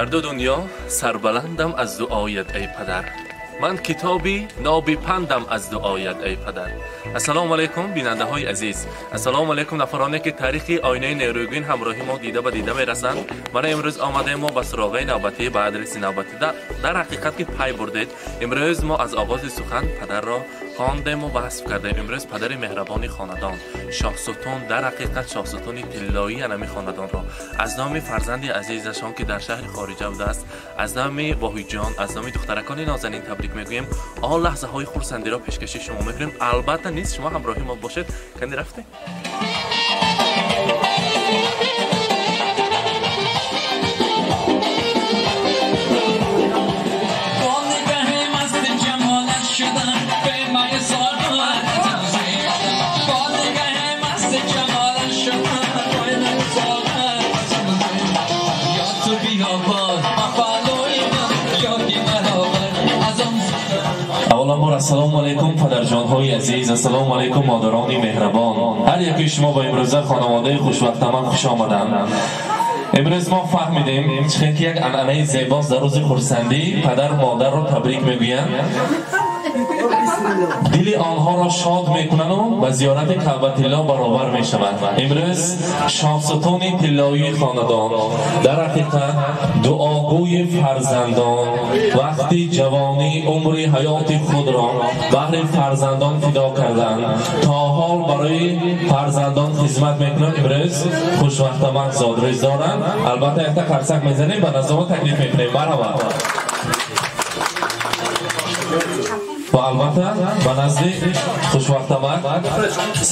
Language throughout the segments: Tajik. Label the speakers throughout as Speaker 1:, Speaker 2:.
Speaker 1: Дар ду дунё сарбаландам аз дуоят эй падар, ман китоби ноби пандам аз дуоят эй падар. Ассалому алайкум бинандаҳои азиз, ассалому алайкум нафароне ки таърихи оинаи нерӯгин ҳамроҳи мо дида ба дида мерасанд. Мана имрӯз омадаем мо ба суроғаи навбатӣ, ба адреси навбатӣ. Дар ҳақиқат ки пай бурдед, имрӯз мо аз оғози сухан падарро хондему васф кардем. Имрӯз падари меҳрабони хонадон, шоҳсутун, дар ҳақиқат шоҳсутуни тиллоии анами хонадонро аз номи фарзанди азизашон, ки дар шаҳри хориҷа будааст, аз номи Воҳидҷон, аз номи духтаракони нозанин табрик мегӯем. Он лаҳзаҳои хурсандиро пешкаши шумо мекунем. Албатта низ шумо ҳамроҳи мо бошед. Канди рафтем. Аввалан ассалому алайкум падарҷонҳои азиз, ассалому алайкум модарони меҳрабон. Ҳар яки шумо ба имрӯза хонаводаи хушвақтаман хуш омаданд. Имрӯз мо фаҳмидем, чӣ ки як анъанаи зебост, дар рӯзи хурсандӣ падар модарро табрик мегӯянд, дили онҳоро шод мекунанду ба зиёрати Каъбатилло баробар мешаванд. Имрӯз шоҳсутуни тиллоии хонадон, дар ҳақиқат дуогӯи фарзандон, вақти ҷавонӣ умри ҳаёти худро баҳри фарзандон фидо карданд, то ҳол барои фарзандон хизмат мекунанд. Имрӯз хушвақтаманд зодрӯз доранд. Албатта якта қарсак мезанем, ба назома таклиф мекунем. Марҳабат. Ва албатта ба назди хушвақтамак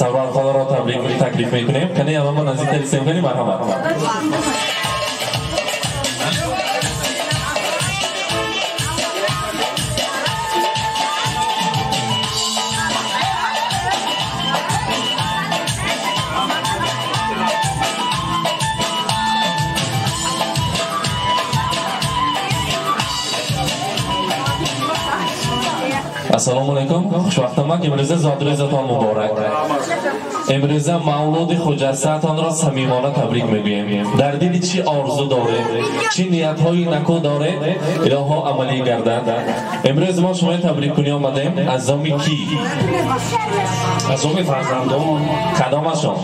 Speaker 1: Сарвархонаро таклиф мекунем. Кани ама наздик талисем кани. Марҳабат. Ассалому алайкум, хушвақтамак, имрӯза зодрӯзатон муборак. Имрӯза мавлуди хуҷастаатонро самимона табрик мегӯем. Дар дили чӣ орзу доред, чӣ ниятҳои наку доред, илоҳо амалӣ гардад. Имрӯз мо шумои табриккунӣ омадем. Аз номи кӣ?
Speaker 2: Аз номи фарзандон.
Speaker 1: Кадомашон?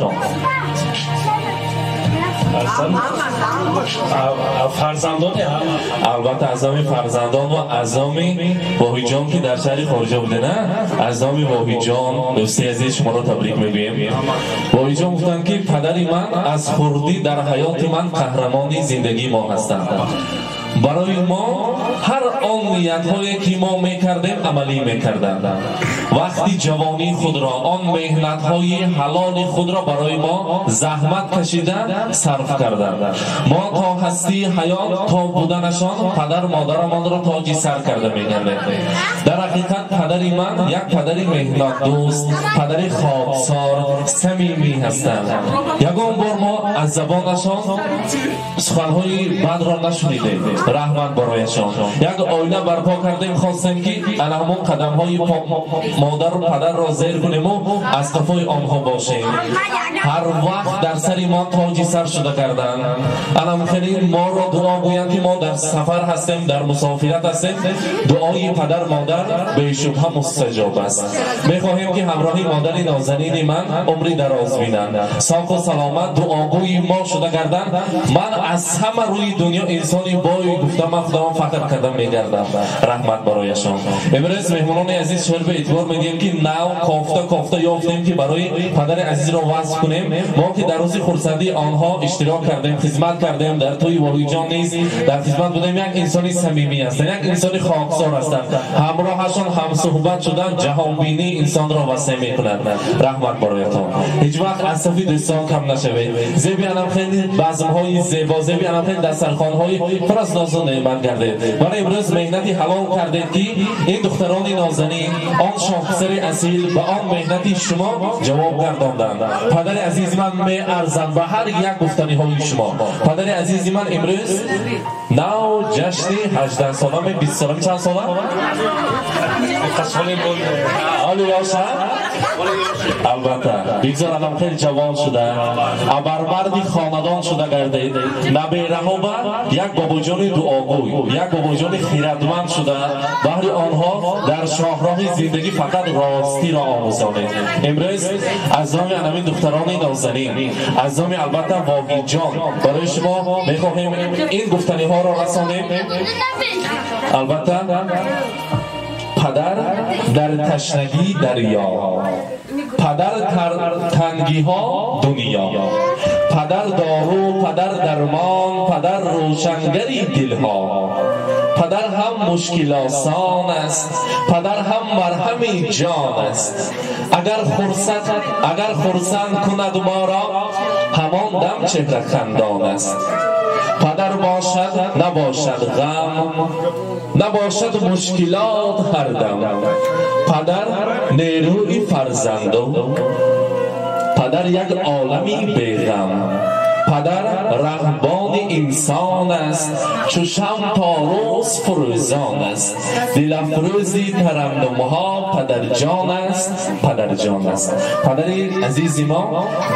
Speaker 2: Фарзандони ҳама.
Speaker 1: Албатта аз номи фарзандон ва аз номи Воҳидҷон, ки дар шаҳри хориҷа буде, на? Аз номи Воҳидҷон, дӯсти азиз, шуморо табрик мегӯем. Воҳидҷон гуфтанд, ки падари ман аз хурдӣ дар ҳаёти ман қаҳрамони зиндагии мо ҳастанд. Барои мо ҳар он ниятҳое ки мо мекардем, амалӣ мекарданд. Вақти ҷавонии худро, он меҳнатҳои ҳалоли худро барои мо заҳмат кашида сарф карданд. Мо то ҳастии ҳаёт, то буданашон падар модарамонро тоҷи сар карда мегардем. Дар ҳақиқат падари ман як падари меҳнатдӯст, падари хоксор, самимӣ ҳастанд. Ягон бор мо аз забонашон суханҳои бадро нашунидем. Раҳмат барояшон. Як оила барпо кардем, хостем ки ана ҳамон қадамҳои модару падарро зер кунему аз қафои онҳо бошем. Ҳар вақт дар сари мо тоҷи сар шуда карданд. Анам хеле моро дуо гӯянд, ки мо дар сафар ҳастем, дар мусофират ҳастем. Дуои падар модар бешубҳа мустаҷоб аст. Мехоҳем, ки ҳамроҳи модари нозанини ман умри дароз бинанд, соқу саломат дуогӯи мо шуда карданд. Ман аз ҳама рӯи дунё инсони бой гуфта ман худованд фахр карда мегардам. Раҳмат барояшон. Имрӯз меҳмонони азиз, шоир ба эътибор медиҳем, ки нав кофта кофта ёфтем, ки барои падари азизро васф кунем. Мо ки дар рӯзи хурсандии онҳо иштирок кардем, хизмат кардем, дар тӯи Воҳидҷон низ дар хизмат будем. Як инсони самимӣ ҳастанд, як инсони хоксор ҳастанд. Ҳамроҳашон ҳамсуҳбат шудан ҷаҳонбинии инсонро васеъ мекунад. Раҳмат бароятон. Ҳеҷ вақт аз сафи дӯстон кам нашавед. Зеби анам хеле базмҳои зебо, зеби анам хеле дастархонҳои пур аз нозу неъмат гардед. Барои имрӯз меҳнати ҳалол кардед, ки ин духтарони нозанин, он шоҳписари асил ба он меҳнати шумо ҷавоб гардонданд. Падари азизи ман меарзанд ба ҳар як гуфтаниҳои шумо. Падари азизи ман имрӯз нав ҷашни 18 соламе, 20 соламе, чанд сола? Ҳоли боша? Албатта бигзор анам хеле ҷавон шуда, абармарди хонадон шуда гардед, набераҳо ба як бобоҷони дуогӯй, як бобоҷони хирадманд шуда, баҳри онҳо дар шоҳроҳи зиндагӣ фақат ростиро омӯзонед. Имрӯз аз номи анамин духтарони нозанин, аз номи албатта Воҳидҷон барои шумо мехоҳем ин гуфтаниҳоро расонем. Албатта падар дар ташнагӣ дарё, падар тангиҳо дунё, падар дору, падар дармон, падар рӯшангари дилҳо, падар ҳам мушкилосон аст, падар ҳам марҳами ҷон аст. Агар хурсанд кунад моро, ҳамон дам чеҳра хандон аст. Падар бошад набошад ғам, набошад мушкилот ҳар дам. Падар нерӯи фарзанду, падар як олами беғам. Падар раҳбони инсон аст, чу шам то рӯз фурӯзон аст. Дилафрӯзи тараннумҳо падарҷон аст, падарҷон аст. Падари азизи мо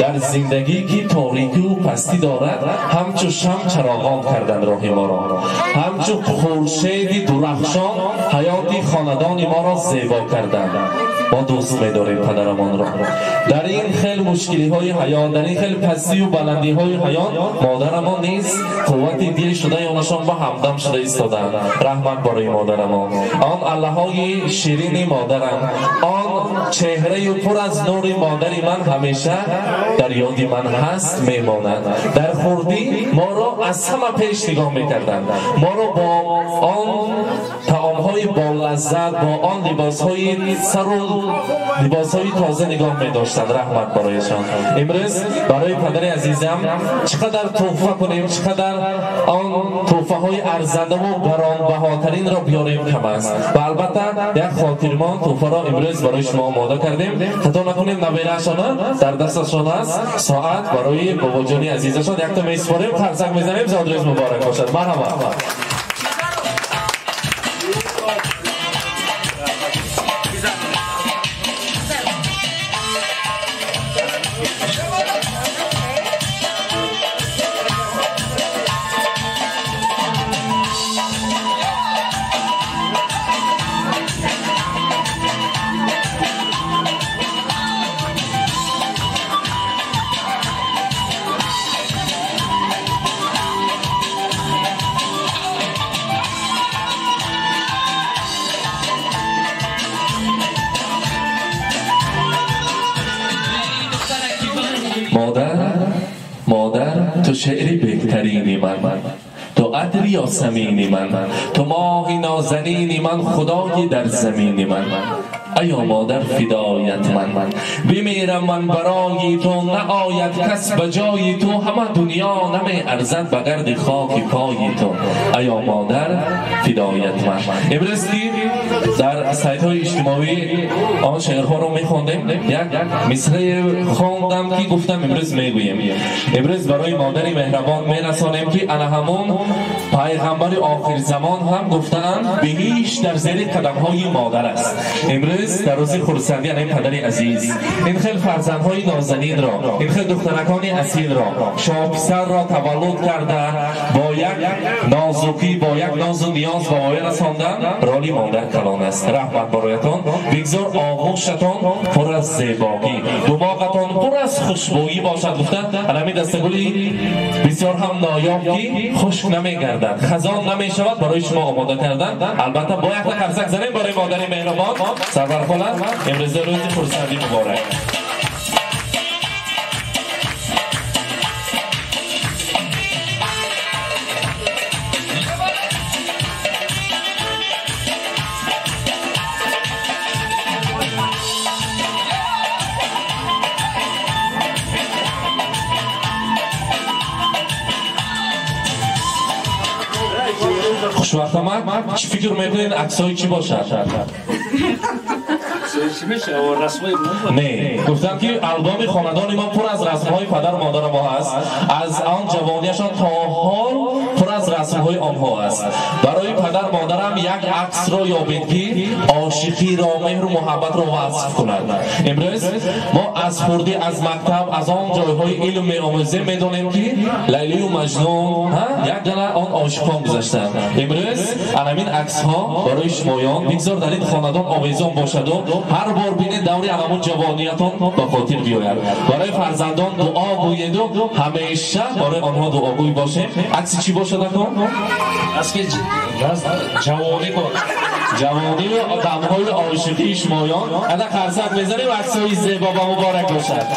Speaker 1: дар зиндагӣ ки торикию пастӣ дорад, ҳамчу шам чароғон карданд роҳи моро, ҳамчу хуршеди дурахшон ҳаёти хонадони моро зебо карданд. Мо дӯст медорем падарамонро. Дар ин хел мушкилиҳои ҳаёт, дар ин хел пастию баландиҳои ҳаёт модарамон низ қуввати дил шуда ёнашон ба ҳамдам шуда истоданд. Раҳмат барои модарамон. Он аллаҳои ширини модарам, он чеҳраи пур аз нури модари ман ҳамеша дар ёди ман ҳаст, мемонад. Дар хурдӣ моро аз ҳама пеш нигоҳ мекарданд. Моро бо он таомҳои болаззат, бо он либосҳои сару либосҳои тоза нигоҳ медоштанд. Раҳмат барояшон. Имрӯз барои падари азизам чӣ қадар туҳфа кунем, чӣ қадар он туҳфаҳои арзандаву гаронбаҳотаринро биёрем кам аст. Ва албатта як хотирмон туҳфаро имрӯз барои шумо омода кардем. Хато накунем, набераашона дар дасташон аст соат барои бобоҷони азизашон. Якта месупорем, қарсак мезанем. Зодрӯз муборак бошад. Марҳабо. Модар, ту шеъри беҳтарини ман, ту атри ёсамини ман, ту моҳи нозанини ман, худои дар замини ман. Аё модар фидоят ман, бимирам ман барои ту, наояд кас ба ҷои ту, ҳама дунё намеарзад ба гарди хоки пои ту. Аё модар фидоят ман. Имрӯз ки дар сайтҳои иҷтимоӣ он шеърҳоро мехондем, як мисрае хондам ки гуфтам имрӯз мегӯем. Имрӯз барои модари меҳрабон мерасонем ки ана ҳамон пайғамбари охирзамон ҳам гуфтаанд биҳишт дар зери қадамҳои модар аст. Имрӯз дар рӯзи хурсандӣ ана ин падари азиз, ин хел фарзандҳои нозанинро, ин хел духтаракони асилро, шоҳписарро таваллуд карда, бо як нозукӣ, бо як нозу ниёз ба воя расондан роли модар калон аст. Раҳмат бароятон. Бигзор оғӯшатон пур аз зебогӣ, думоғатон пур аз хушбӯйӣ бошад. Гуфта анами дастагули бисёр ҳам ноёб ки хушк намегардад, хазон намешавад, барои шумо омода кардан. Албатта бо якта қарсак занем барои модари меҳрубон. Сарвар хола, имрӯза рӯзи хурсандӣ муборак. Хушвақтамад, чӣ фикр мекунед, аксҳои чӣ бошад? Не, гуфтам ки албоми хонадони мо пур аз расмҳои падару модари мо ҳаст. Аз он ҷавонияшон то ҳол пур аз расмҳои онҳо аст. Барои падар модарам як аксро ёбед, ки ошиқиро, меҳру муҳаббатро васф кунад. Имрӯз мо аз хурдӣ, аз мактаб, аз он ҷойҳои илм меомӯзем, медонем, ки Лайлию Маҷнун як дала он ошиқон гузаштанд. Имрӯз анамин аксҳо барои шумоён. Бигзор дар ин хонадон овезон бошаду ҳар бор бинед, даври анамун ҷавониятон ба хотир биёяд. Барои фарзандон дуо гӯеду ҳамеша барои онҳо дуогӯй бошем. Акси чӣ бошад акон?
Speaker 2: Аски ҷавонӣ бод.
Speaker 1: Ҷавонию дамҳои ошиқии шумоён. Ада қарсак мезанем. Аксҳои зебо ба муборак бошад.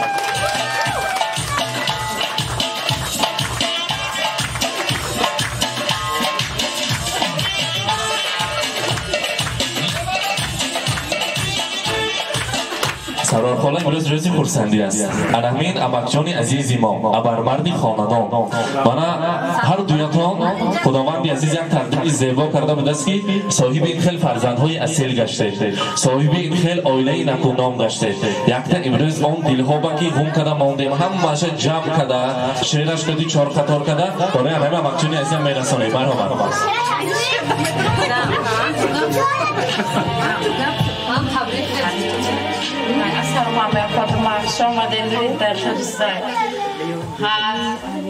Speaker 1: Сарвархола, имрӯз рӯзи хурсандӣ аст. Анаҳмин амакҷони азизи мо, абармарди хонадон, мана ҳар дуятон Худованди азиз як тақдири зебо карда будааст, ки соҳиби ин хел фарзандҳои асил гаштед, соҳиби ин хел оилаи накӯном гаштед. Якта имрӯз он дилҳоба, ки ғум када мондем, ҳамаша ҷамъ када, шеъраш кади чор қатор када барои анами амакҷони азизам мерасонем. Марҳамат.
Speaker 3: Ассалому алайкум, хуш омадед дар шаҳристон.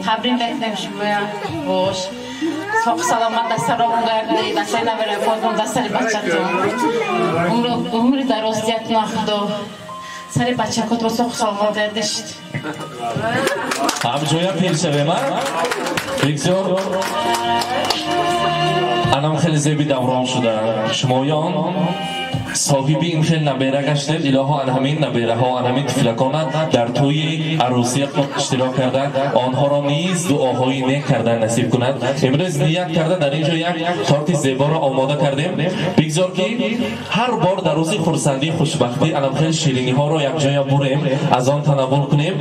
Speaker 3: Табрик мекунем шумоя. Бош. Соқ саломат, дастаро гардед, дастаи наварои худтон, дастари бачатон. Умри дароз диятон, Худо. Сари бачакотон соқ саломат гардишд.
Speaker 1: Ҳамҷоя пир шавем, а? Бигзор анам хеле зеби даврон шуда. Шумоён соҳиби ин хел набера гаштед. Илоҳо, ан ҳамин набераҳо, ан ҳамин тифлакона дар тӯи арӯсия иштирок карда, онҳоро низ дуоҳои нек кардан насиб кунад. Имрӯз ният карда дар ин ҷо як торти зеборо омода кардем. Бигзор, ки ҳар бор дар рӯзи хурсандӣ, хушбахтӣ анам хел шириниҳоро якҷоя бурем, аз он танаввул кунем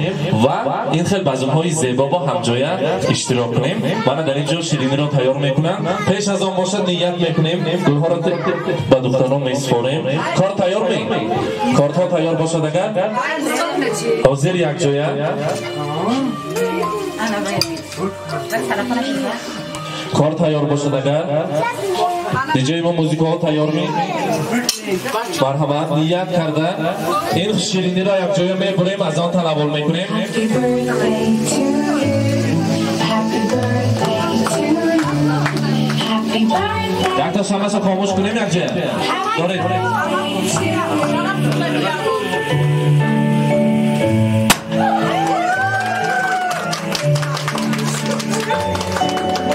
Speaker 1: ва ин хел базмҳои зебо бо ҳамҷоя иштирок кунем. Мана дар ин ҷо шириниро тайёр мекунам. Пеш аз он бошад, ният мекунем, гулҳоро ба духтарон месупорем. Кор тайёр ми? Кортҳо тайёр бошад агар? Ҳозир якҷоя. Кор тайёр бошад агар? Диҷои мо музикаҳо тайёр ми? Марҳамат, ният карда ин шириниро якҷоя мебурем, аз он танаввул мекунем. Якта шамаша хомӯш кунем якҷоя. Доред.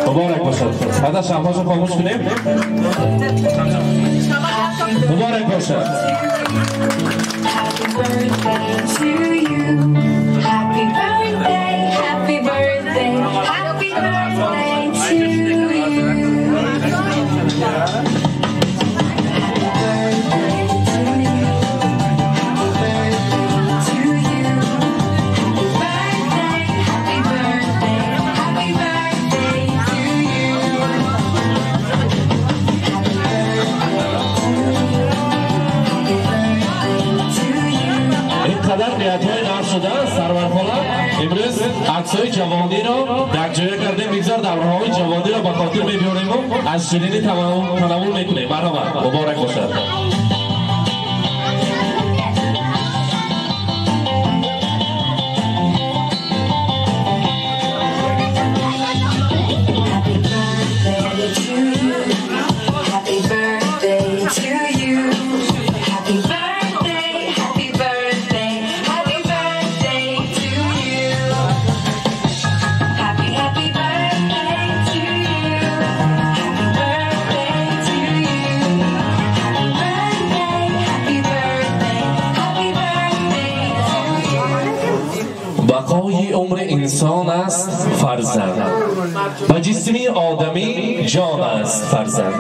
Speaker 1: Муборак бошад. Ада шамҳошо хомӯш кунем. Муборак бошад.
Speaker 4: Happy birthday to you. Happy birthday, happy birthday, happy birthday to you. Happy birthday to you. Happy birthday to you. Happy birthday, happy birthday, happy birthday to you. Happy birthday to you. Happy birthday to you.
Speaker 1: Ин қадар ниятҳои нав шуда, Сарвархола. Имрӯз аксҳои ҷавониро якҷоя кардем. Бигзор давраҳои ҷавониро ба хотир мебиёрему аз ширинӣ танаввул мекунем. Марҳамат, муборак бошад.
Speaker 4: Happy birthday to you. Happy birthday to you. Happy birthday, happy birthday, happy birthday to you. Happy, happy birthday to you. Happy birthday to you. Happy birthday, happy birthday, happy birthday to you.
Speaker 1: Бақои умри инсон аст фарзанд, ба ҷисми одамӣ ҷон аст фарзанд.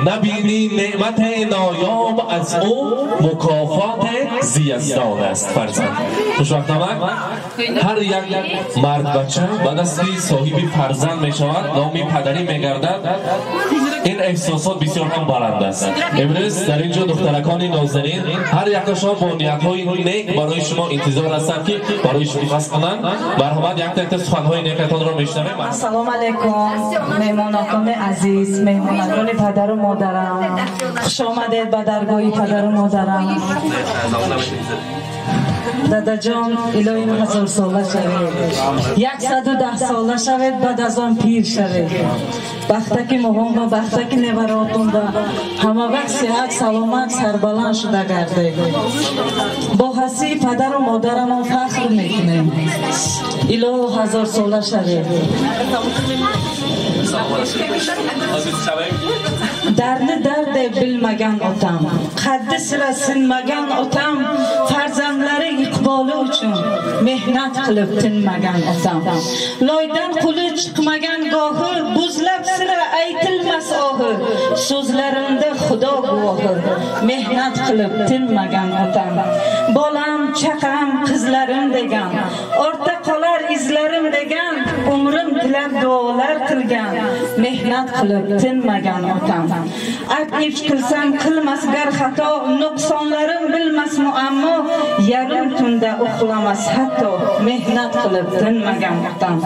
Speaker 1: Набинӣ неъмате ноёб аз ӯ, мукофоте зияздон аст фарзанд. Хушвақтамак, ҳар як мардбача ба дасти соҳиби фарзанд мешавад, номи падарӣ мегардад. Ин эҳсосот бисёр ҳам баланд аст. Имрӯз дар ин ҷо духтаракони нозанин ҳар якашон бо ниятҳои нек барои шумо интизор ҳастанд, ки барои шумо қасд кунанд. Марҳамат, якта якта суханҳои некатонро мешунавем.
Speaker 5: Ассалому алайкум, меҳмонакони азиз, меҳмонакони падару модарам. Хуш омадед ба даргоҳи падару модарам. Дадаҷон, илоҳим 1000 сола шавед, 110 сола шавед, баъд аз он пир шавед. Бахтаки моҳон ва бахтаки неваротон ва ҳама вақт сиҳат, саломат, сарбаланд шуда гардед. Бо ҳастии падару модарамон фахр мекунем. Илоҳу 1000 сола шавед. Dardni dard deb bilmagan otam, qaddi sira sinmagan otam, farzandlari iqboli uchun mehnat qilib tinmagan otam. Loydan qo'li chiqmagan gohi, buzlab sira aytilmas ohi, so'zlarimda Xudo guvohi, mehnat qilib tinmagan otam. Bolam, chaqam, qizlarim degan, ortda qolar izlarim degan, umrim tilab duolar qilgan, mehnat qilib tinmagan otam. Ayb ish qilsam qilmas gar xato, nuqsonlarim bilmas muammo, yarim tunda uxlamas hatto, mehnat qilib tinmagan otam.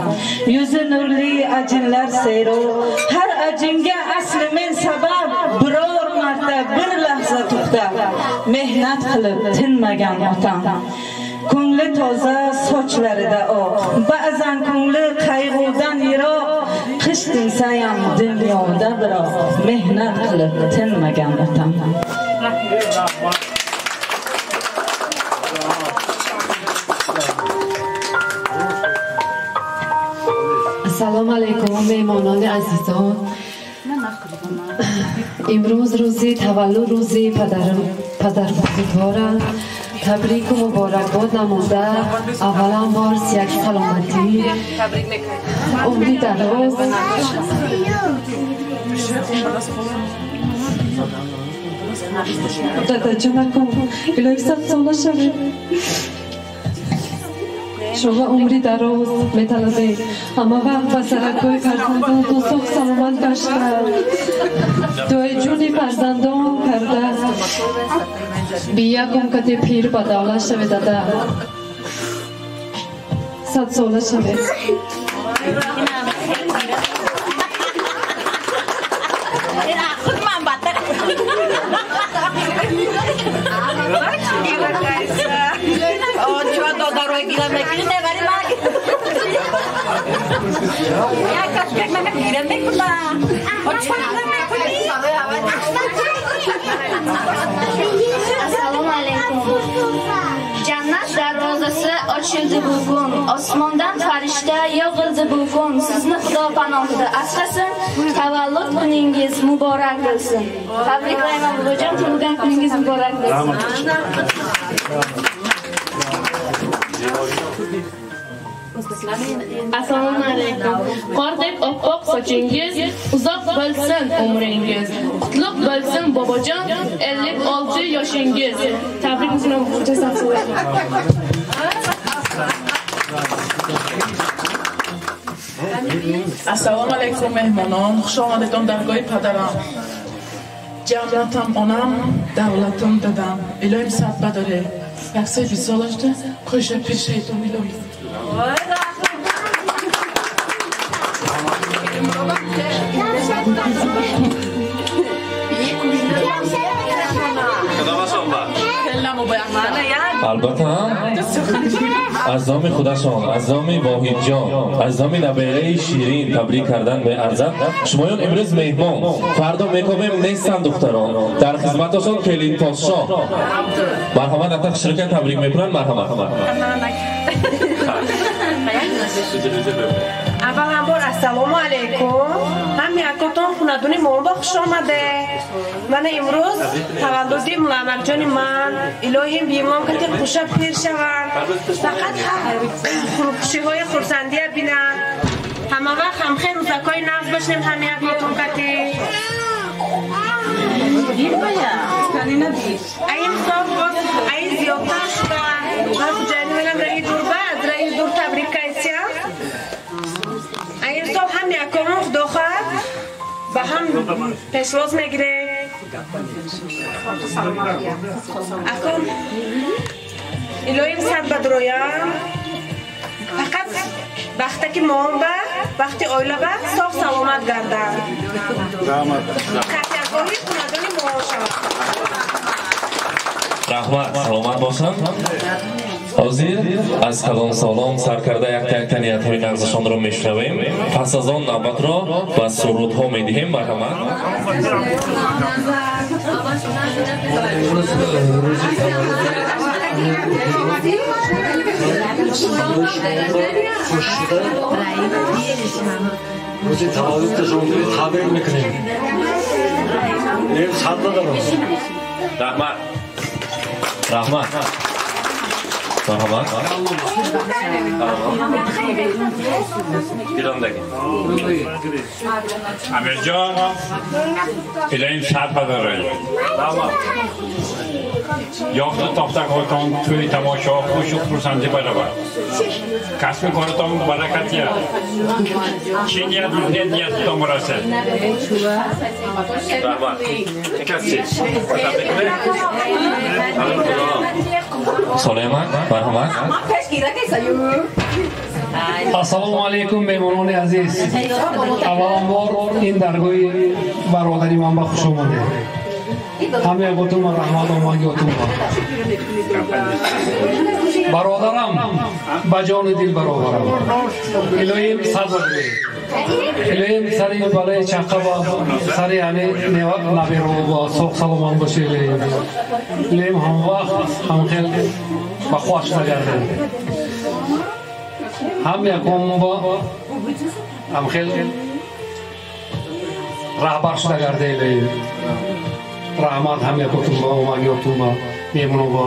Speaker 5: Yuzi nurli ajinlar seyro, har ajinga asli men sabab, biror marta bir lahza to'xtab, mehnat qilib tinmagan otam. Ko'ngli toza, sochlarida oq, ba'zan ko'ngli qayg'udan yiroq, qish tinsayam dunyoda biroq, mehnat qilib tinmagan otam.
Speaker 6: Ассалому алайкум, меҳмонони азизон. Имрӯз рӯзи таваллуд, рӯзи падарбузургворам. Табрику муборакбод намуда, аввалан бор як саломатӣ, умри дароз, Дадаҷонакум, илоҳи 100 сола шавед. Шумо умри дароз металабед. Ҳама вақт ба саракҳои фарзандонатон соғ саломат гашта, дуои ҷуни фарзандон карда, биякум кате пир ба давлат шавед, дада. 100 сола шавед.
Speaker 7: Assalomu alaykum. Jannat darvozasi ochildi bugun. Osmondan farishta yog'ildi bugun. Sizni Xudo panohida asrasin. Tavallud kuningiz muborak bo'lsin. Tabriklayman, buvajon, tug'ilgan kuningiz muborak bo'lsin.
Speaker 8: Assalomu alaykum. Qordek oppoq sochingiz, uzoq bo'lsin umringiz. Qutlug' bo'lsin, bobojon, 56 yoshingiz. Tabrik bilan.
Speaker 9: Ассалому алайкум, меҳмонон, хуш омадедон даргоҳи падарам. Ҷаннатам онам, давлатам дадам. Илоҳим, сад бадоре. 120 сола шуда, қӯша пир шайтон, илоҳим.
Speaker 1: Албатта, аз номи худашон, аз номи Воҳидҷон, аз номи набераи ширин табрик кардан меарзад. Шумоён имрӯз меҳмон, фардо мекобем, нестанд духтарон дар хизматашон. Келинподшоҳ, марҳамат, ата хушрика табрик мекунанд, марҳамат.
Speaker 10: Авваланбор ассалому алайкум, ҳами акотон, хунадуни моба хуш омаде. Мана имрӯз таваллуди муламакҷони ман. Илоҳим, бимон кати қуша пир шаванд, фақат хушиҳои хурсандия бинанд. Ҳама вақт ҳамхел рӯзакҳои нағз бошем ҳами акотон кати. Аим сол боз аин зиёдтар шуда. Ман хуҷайни менам раи дурба, аз раи дур табрик кайсиям. Аин сол ҳами акомон, худо хоҳад, ба ҳам пешвоз мегирем. Акун илоҳим сад бадроям, фақат вақте ки моон ба вақти оила ба соғ саломат гардад. Қатъиягоҳи хонадони моон шавад.
Speaker 1: Раҳмат, саломат бошанд. Ҳозир аз калонсолон сар карда якта-якта ниятҳои нағзашонро мешунавем. Пас аз он навбатро ба сурудҳо медиҳем. Марҳамат.
Speaker 11: Рӯзи таваллудашон табрик мекунем. Сад надорам.
Speaker 1: Раҳмат. Раҳмат. Марҳамат.
Speaker 12: Амирҷон, илоҳим сад бадоред. Ёфту тофтаготон тӯи тамошо хушу хурсандӣ баравад. Касби коротон баракатия. Чӣ ният мекунед, ниятатон бирасад.
Speaker 1: Раҳмат. Каси Солейман, марҳамат.
Speaker 13: Ассалому алайкум, меҳмонони азиз. Авваланбор ин даргоҳи бародари ман ба хуш омадед. Ҳамаи ботума раҳмат омагиотума. Бародарам, ба ҷони дил бародарам. Илоҳим сабр диҳед. Илоҳим сари балаи чаққа ва сари ҳами наберо ва соғ саломат бошед. Илоҳим. Илоҳим ҳамвақт ҳамхел ба хуаш нагардед. Ҳам яком ба ҳамхел раҳбар шуда гарде илоҳим. Раҳмат ҳам якотун ба омагиотун ба меҳмоно ба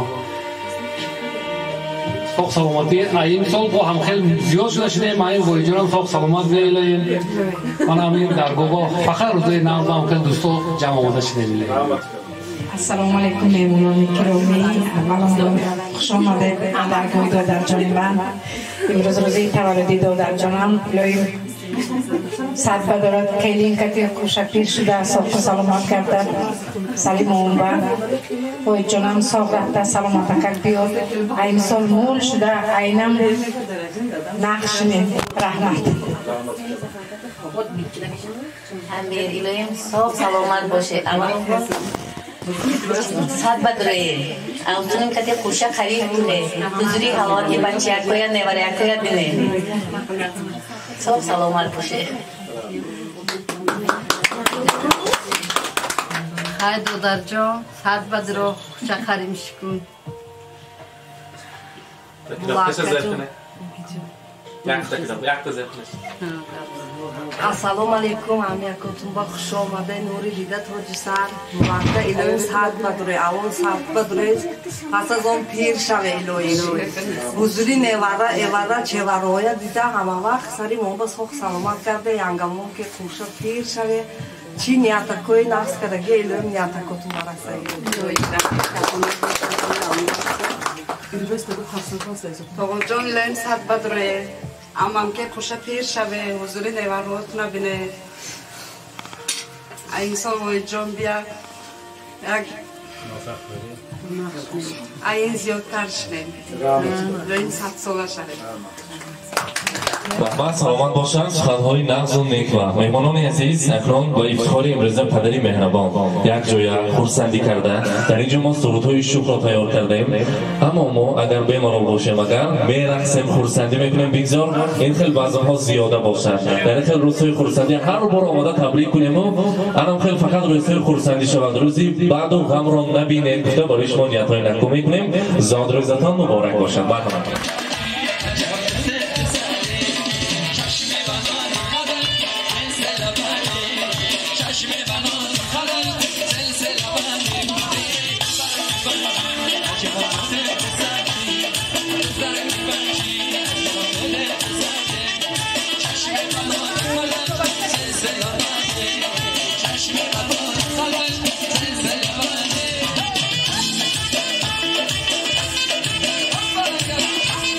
Speaker 13: соғ саломатӣ. Имсол бо ҳамхел зиёд шуда шудаем. Ин воиҷонам соғ саломат биёилаем. Ман ҳамин даргоҳ фақат рӯзои нав ба ҳамхел дӯсто ҷамъ омада шудаем.
Speaker 14: Ассалому алайкум, меҳмонони киромӣ. Аввалан хуш омадед даргоҳи додарҷони ман. Имрӯз рӯзи таваллуди додарҷонам. Илоҳим сад бадорад, келин кати кӯша пир шуда соғу саломат гардад. Сари моонба воиҷонам соғ рафта саломатакак биёд. Имсол мул шуда айнам нақшинем. Раҳмат.
Speaker 15: Амир, илоҳим соғ саломат бошед. Сад бадроед. Автуним кати қуша харид кунед. Ҳузури ҳаловати бачаякоя невараякоя бинед. Соғ саломат бошед.
Speaker 16: Хай додарҷон, сад бадро қуша харимш кун.
Speaker 17: Ассалому алайкум, ҳамаякотун ба хуш омадед. Нури дида тоҷи сар муваққа илоҳим сад бадуред, аввал сад бадуред, пас аз он пир шаве илоҳим. Ҳузури невара, эвара, чевароя дида ҳама вақт сари мо ба соғ саломат гарде, янгамон ки қуша пир шаве. Чӣ ниятакои нафс кардаги илоҳим ниятакотун бараса.
Speaker 18: Тоғоҷон, илоҳим сад бадуред. Амам ке қуша пир шаве, ҳузури неваротуна бине. Инсон воиҷон бия як айн зиёдтар шудем. Илоҳим садсола шавем.
Speaker 1: Раҳмат, саломат бошанд. Суханҳои нағзу нек ва меҳмонони азиз, акнун ба ифтихори имрӯза падари меҳрабон якҷоя хурсандӣ карда дар ин ҷо мо сурудҳои шукрро тайёр кардаем. Аммо мо агар бемарол бошем, агар мерақсем, хурсандӣ мекунем, бигзор ин хел баъзанҳо зиёда бошад. Дар ин хел рӯзҳои хурсандӣ ҳар бор омода табрик кунему анам хел фақат рӯзҳои хурсандӣ шавад. Рӯзи баъду ғамро набинед гуфта барои шумо ниятҳои накӯ мекунем. Зодрӯзатон муборак бошад. Марҳамат.
Speaker 4: Thank you.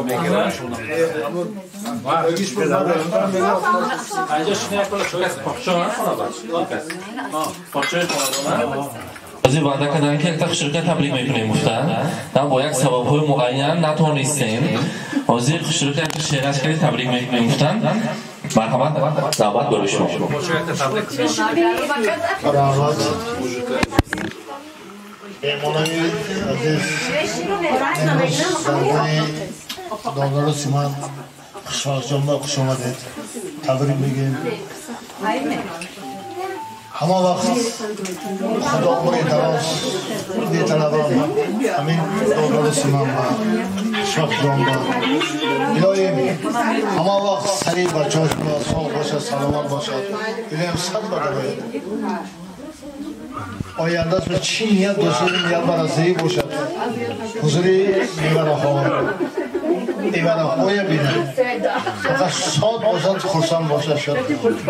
Speaker 2: мегирад.
Speaker 1: Ҳозир ваъда карданд, ки якта хушрӯка табрик мекунем, гуфтанд. Ма бо як сабабҳои муайян натонистем. Ҳозир хушрӯка якта шеъраш кардӣ табрик мекунем, гуфтанд. Марҳамат, навбат барои шумо.
Speaker 19: Меҳмонони азиз, даргоҳи додару Симан Хушбахтҷонба хуш омадед. Табрик мегӯем. Ҳама вақт Худо умри дароз металабам ҳамин додару Симанба, Хушбахтҷонба. Илоҳим ҳама вақт сари бачаҳош соғ бошад, саломат бошад. Илоҳим сад барояд. Ояндаш ба чӣ ният дошта, ният барасагӣ бошад. Ҳузури мевараҳо, эвараҳоя бинад. Фақат шод бошад, хурсанд бошад.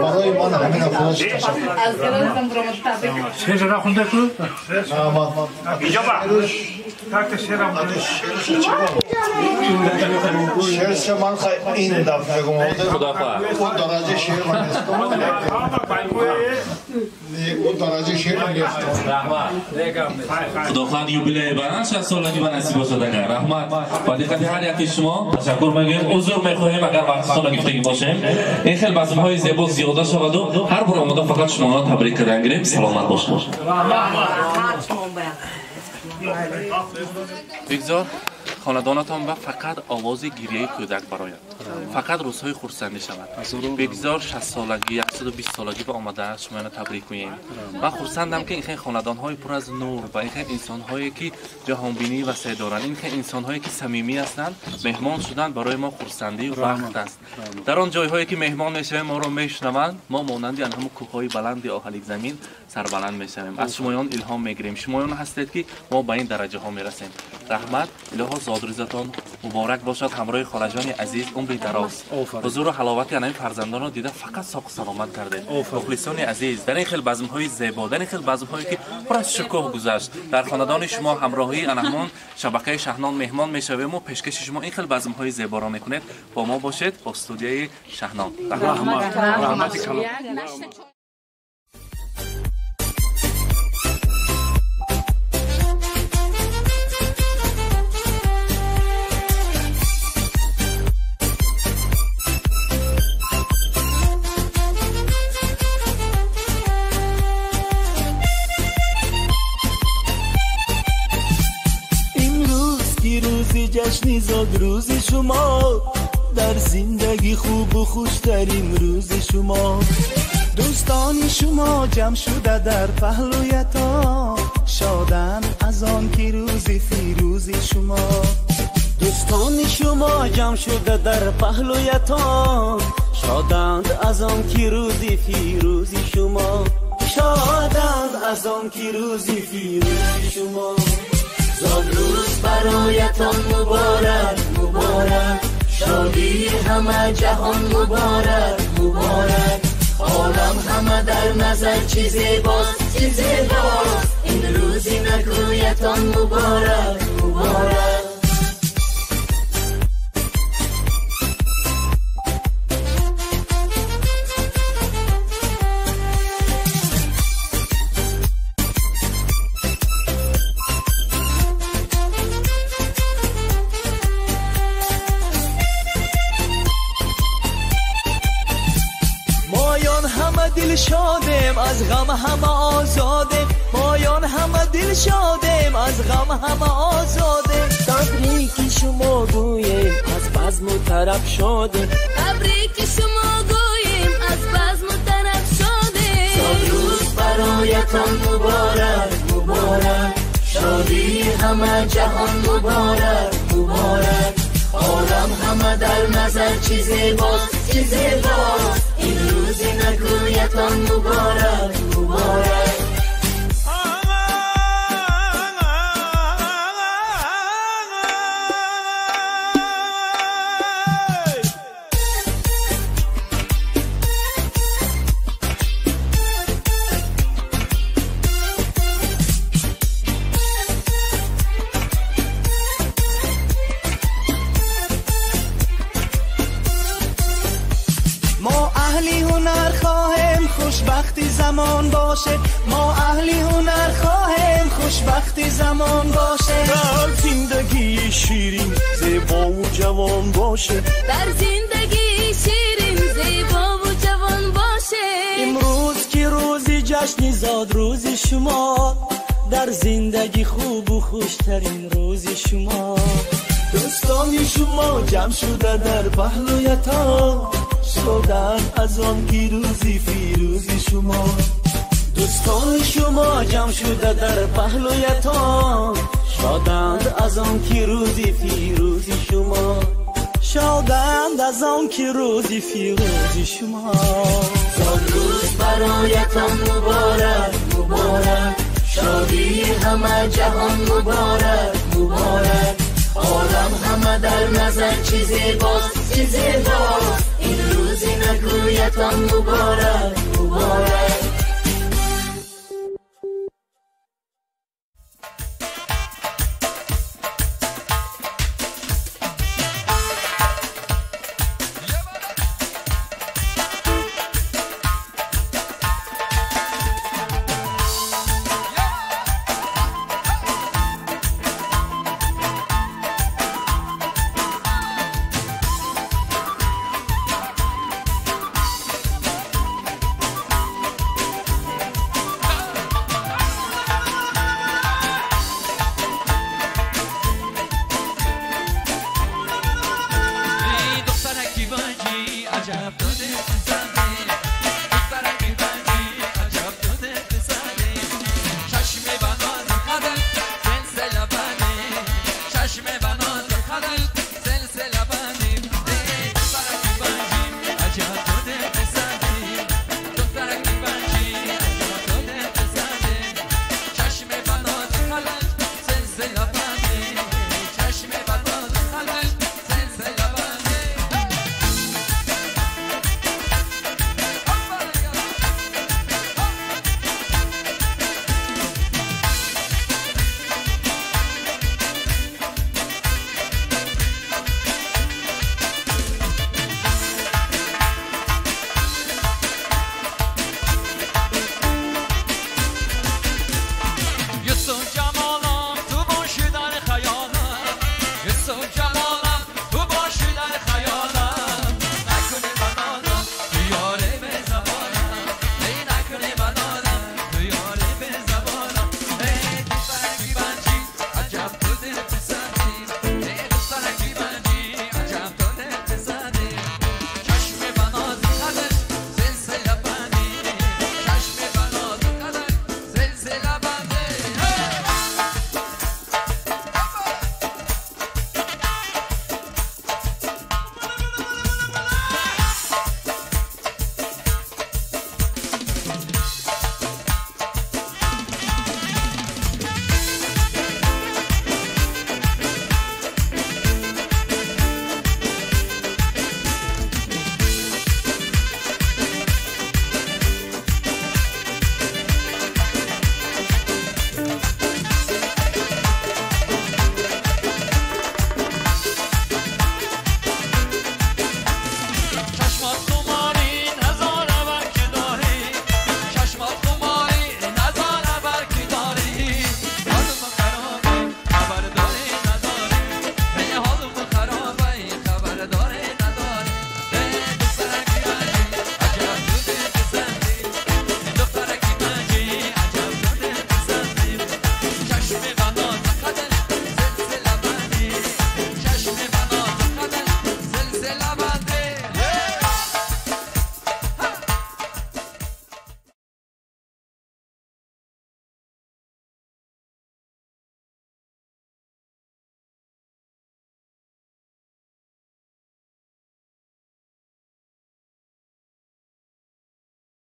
Speaker 19: Барои ман ҳамина Худо ташаккур.
Speaker 12: Шеър нахонда ку?
Speaker 19: Раҳмат.
Speaker 12: Иҷоба.
Speaker 19: Шеърша ман ин дафъа мегӯм. Он дараҷаи шеър ман нестам. Он дараҷаи шеър ман нестам.
Speaker 1: Раҳмат. Худохоҳад юбилей ба 60 солагӣ ба насиб бошад агар. Раҳмат. Ба диққати ҳар яки шумо ташаккур мегӯем. Узр мехоҳем агар вақтатонро гирифтагӣ бошем. Ин хел базмҳои зебо зиёда шаваду ҳар бор омода фақат шуморо табрик кардан гирем. Саломат бошед. Бигзор хонадонатон ба фақат овози гирияи кӯдак барояд, фақат рӯзҳои хурсандӣ шавад. Бигзор 60 солагӣ, 120 солагӣ ба омада шуморо табрик гӯем. Ман хурсандам, ки ин хел хонадонҳои пур аз нур ва ин хел инсонҳое, ки ҷаҳонбинии васеъ доранд, ин хел инсонҳое, ки самимӣ ҳастанд, меҳмон шудан барои мо хурсандию бахт аст. Дар он ҷойҳое, ки меҳмон мешавем, моро мешунаванд, мо монанди ан ҳамун кӯҳҳои баланди оҳаликзамин сарбаланд мешавем. Аз шумоён илҳом мегирем. Шумоён ҳастед, ки мо ба ин дараҷаҳо мерасем. Раҳмат. Илоҳо зодрӯзатон муборак бошад. Ҳамроҳи холаҷони азиз умри дароз, ҳузуру ҳаловати анаи фарзандонро дида фақат соқу саломат кардед. Мухлисони азиз, дар ин хел базмҳои зебо, дар ин хел базмҳое, ки пур аз шукӯҳ гузашт, дар хонадони шумо ҳамроҳии анаҳмон шабакаи Шаҳнон меҳмон мешавему пешкаши шумо ин хел базмҳои зеборо мекунед. Бо мо бошед, бо студияи Шаҳнон.
Speaker 11: Раҳмат. Раҳмати калом.
Speaker 20: جشن زادروز شما در زندگی خوب و خوشترین روز شما. دوستان شما جمع شده در پهلویتان، شادن از آن که روز فیروز شما. دوستان شما جمع شده در پهلویتان، شادند از آن که روز فیروز شما. شادند از آن که روز فیروز شما.
Speaker 21: زادروز برایتان مبارک مبارک، شادی همه جهان مبارک مبارک. عالم همه در نظر چی زیباست چی زیباست، این روزی نکویتان مبارک مبارک.
Speaker 20: شادیم از غم همه آزادیم، مایان همه دل شادیم از غم همه آزادیم.
Speaker 22: تبریک شما گوییم از بزم و طرب شادیم،
Speaker 7: تبریک شما گوییم از بزم و طرب شادیم.
Speaker 21: زادروز برایتان مبارک مبارک، شادی همه جهان مبارک مبارک. عالم همه در نظر چی زیباست چی زیباست، این روز نکویتان مبارک مبارک.
Speaker 20: زمان باشه، ما اهلی هنر خواهیم خوشبختی زمان باشه.
Speaker 3: در زندگی شیرین زیبا و جوان باشه،
Speaker 4: در زندگی شیرین زیبا و جوان باشه.
Speaker 22: امروز که روزی جشن زاد روز شما، در زندگی خوب و خوشترین روز شما.
Speaker 3: دوستان شما جمع شده در پهلویتان، شدن از آن که روزی فیروزی شما.
Speaker 22: دوستان شما جمع شده در پهلویتان، شادند از آن که روزی فیروزی شما. شادند از آن که روزی فیروزی شما.
Speaker 21: زاد روز برایتان مبارک مبارک، شادی همه جهان مبارک مبارک. عالم همه در نظر چی زیباست چی زیباست، این روزی نگویتان مبارک مبارک.